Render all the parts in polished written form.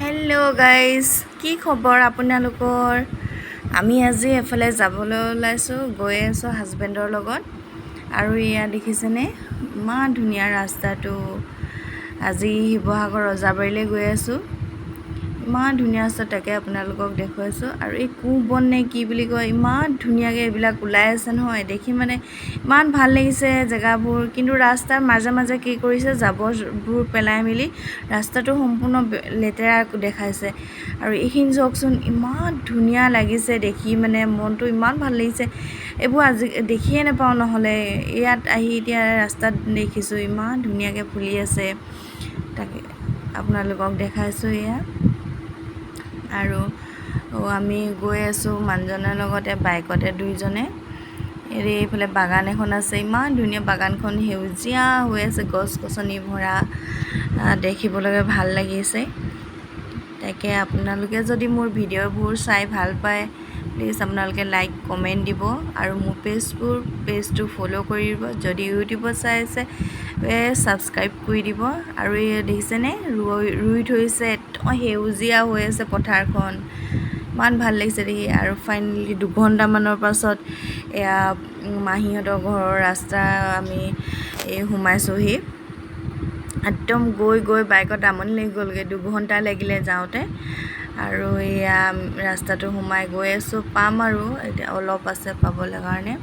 Hello' guys, কি খবৰ আপোনালোকৰ? আমি আজি এফালে যাবলৈ ওলাইছোঁ, গৈ আছোঁ হাজবেণ্ডৰ লগত। আৰু এয়া দেখিছেনে ইমান ধুনীয়া ৰাস্তাটো। আজি শিৱসাগৰ ৰজাবাৰীলৈ গৈ আছোঁ। ইমান ধুনীয়া ৰাস্তা, তাকে আপোনালোকক দেখুৱাইছোঁ। আৰু এই কোঁহ বন নে কি বুলি কয়, ইমান ধুনীয়াকৈ এইবিলাক ওলাই আছে নহয়, দেখি মানে ইমান ভাল লাগিছে জেগাবোৰ। কিন্তু ৰাস্তাৰ মাজে মাজে কি কৰিছে, জাবৰবোৰ পেলাই মেলি ৰাস্তাটো সম্পূৰ্ণ লেতেৰা দেখাইছে। আৰু এইখিনি চাওকচোন, ইমান ধুনীয়া লাগিছে দেখি, মানে মনটো ইমান ভাল লাগিছে। এইবোৰ আজি দেখিয়ে নাপাওঁ নহ'লে, ইয়াত আহি এতিয়া ৰাস্তাত দেখিছোঁ ইমান ধুনীয়াকৈ ফুলি আছে, তাকে আপোনালোকক দেখাইছোঁ এয়া। আৰু আমি গৈ আছোঁ মানুহজনৰ লগতে বাইকতে দুইজনে। এইফালে বাগান এখন আছে, ইমান ধুনীয়া বাগানখন, সেউজীয়া হৈ আছে, গছ গছনি ভৰা, দেখিবলৈকে ভাল লাগিছে। তাকে আপোনালোকে যদি মোৰ ভিডিঅ'বোৰ চাই ভাল পায়, প্লিজ আপোনালোকে লাইক কমেণ্ট দিব আৰু মোৰ পেজটো ফ'ল' কৰি দিব। যদি ইউটিউবত চাই আছে, ছাবস্ক্ৰাইব কৰি দিব। আৰু এই দেখিছেনে ৰুই ৰুই থৈছে, একদম সেউজীয়া হৈ আছে পথাৰখন, ইমান ভাল লাগিছে দেখি। আৰু ফাইনেলি 2 ঘণ্টামানৰ পাছত এয়া মাহীহঁতৰ ঘৰৰ ৰাস্তা আমি এই সোমাইছোঁহি। একদম গৈ গৈ বাইকত আমনি লাগি গ'লগৈ, 2 ঘণ্টা লাগিলে যাওঁতে। আৰু এয়া ৰাস্তাটো সোমাই গৈ আছোঁ, পাম আৰু এতিয়া অলপ আছে পাবলৈ কাৰণে।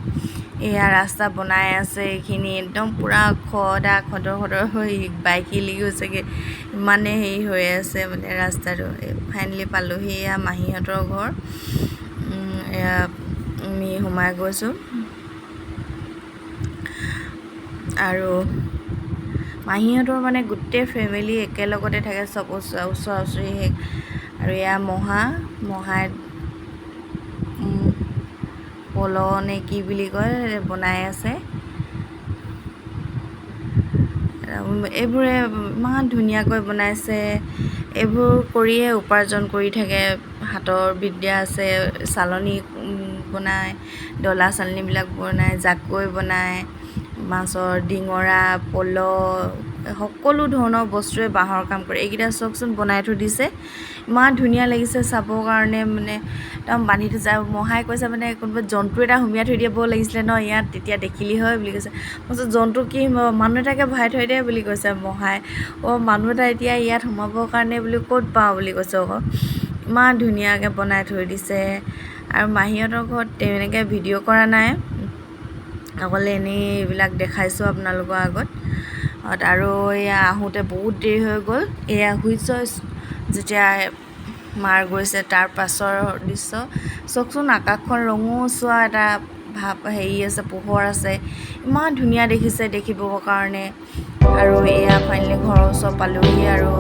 এয়া ৰাস্তা বনাই আছে, এইখিনি একদম পূৰা খদা খদৰ খদৰ হৈ বাইক হিলি গৈছেগৈ, ইমানেই হেৰি হৈ আছে মানে ৰাস্তাটো। ফাইনেলি পালোহি এয়া মাহীহঁতৰ ঘৰ। এয়া আমি সোমাই গৈছোঁ। আৰু মাহীহঁতৰ মানে গোটেই ফেমিলি একেলগতে থাকে, চব ওচৰা ওচৰি। আৰু এয়া মহা, মহাই পল নে কি বুলি কয় বনাই আছে। এইবোৰে ইমান ধুনীয়াকৈ বনাইছে, এইবোৰ কৰিয়ে উপাৰ্জন কৰি থাকে। হাতৰ বিদ্যা আছে, চালনী বনায়, ডলা চালনীবিলাক বনায়, জাকৈ বনায়, মাছৰ ডিঙৰা, পল, সকলো ধৰণৰ বস্তুৱে বাঁহৰ কাম কৰে। এইকেইটা চাওকচোন বনাই থৈ দিছে, ইমান ধুনীয়া লাগিছে চাবৰ কাৰণে, মানে একদম বান্ধি থৈছে। আৰু মহাই কৈছে মানে কোনোবা জন্তু এটা সুমিয়াই থৈ দিব লাগিছিলে ন ইয়াত, তেতিয়া দেখিলি হয় বুলি কৈছে। মই কৈছোঁ জন্তু কি, মানুহ এটাকে ভৰাই থৈ দে বুলি কৈছে মহাই। অ' মানুহ এটা এতিয়া ইয়াত সোমাবৰ কাৰণে বুলি ক'ত পাওঁ বুলি কৈছে আকৌ। ইমান ধুনীয়াকৈ বনাই থৈ দিছে। আৰু মাহীহঁতৰ ঘৰত তেনেকৈ ভিডিঅ' কৰা নাই, অকল এনেই এইবিলাক দেখাইছোঁ আপোনালোকৰ আগত। আৰু এয়া আহোঁতে বহুত দেৰি হৈ গ'ল। এয়া সূৰ্য যেতিয়া মাৰ গৈছে তাৰ পাছৰ দৃশ্য চাওকচোন, আকাশখন ৰঙচুৱা এটা ভাৱ হেৰি আছে, পোহৰ আছে, ইমান ধুনীয়া দেখিছে দেখিবৰ কাৰণে। আৰু এয়া ফাইনেলি ঘৰৰ ওচৰ পালোহি। আৰু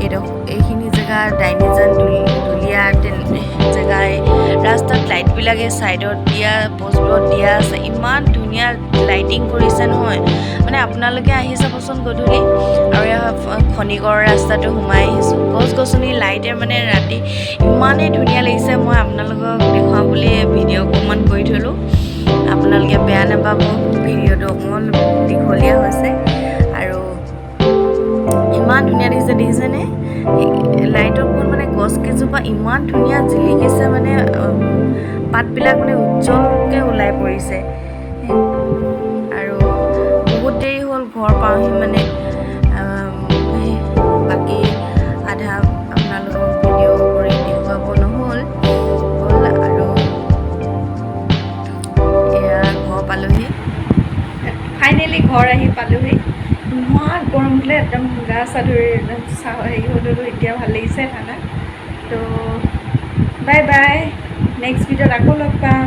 এইডোখৰ এইখিনি জেগা ডাইনিজান দুলীয়া জেগাই, ৰাস্তাত লাইটবিলাকে ছাইডত দিয়া পষ্টবোৰত দিয়া আছে, ইমান ধুনীয়া লাইটিং কৰিছে নহয়, মানে আপোনালোকে আহি চাবচোন গধূলি। আৰু এয়া খনিগড় ৰাস্তাটো সোমাই আহিছোঁ, গছ গছনি লাইটে মানে ৰাতি ইমানেই ধুনীয়া লাগিছে। মই আপোনালোকক দেখুৱাম বুলি ভিডিঅ' অকণমান কৰি থ'লোঁ, আপোনালোকে বেয়া নাপাব, ভিডিঅ'টো অকণমান দীঘলীয়া হৈছে। আৰু ইমান ধুনীয়া দেখিছে, দেখিছেনে লাইটৰ পোহৰত মানে গছ কেইজোপা ইমান ধুনীয়া জিলিকিছে, মানে পাতবিলাক মানে উজ্জ্বলকৈ ওলাই পৰিছে। আৰু বহুত দেৰি হ'ল ঘৰ পাওঁহি, মানে বাকী আধা আপোনালোকক ভিডিঅ' কৰি দেখুৱাব নহ'ল হ'ল। আৰু এয়া ঘৰ পালোহি। ফাইনেলি ঘৰ আহি পালোহি। ইমান গৰম উঠিলে, একদম গা চা ধুই একদম চাহ হেৰি হৈ ল'লোঁ, এতিয়া ভাল লাগিছে ঠাণ্ডা। তো বাই বাই, নেক্সট ভিডিঅ'ত আকৌ লগ পাম।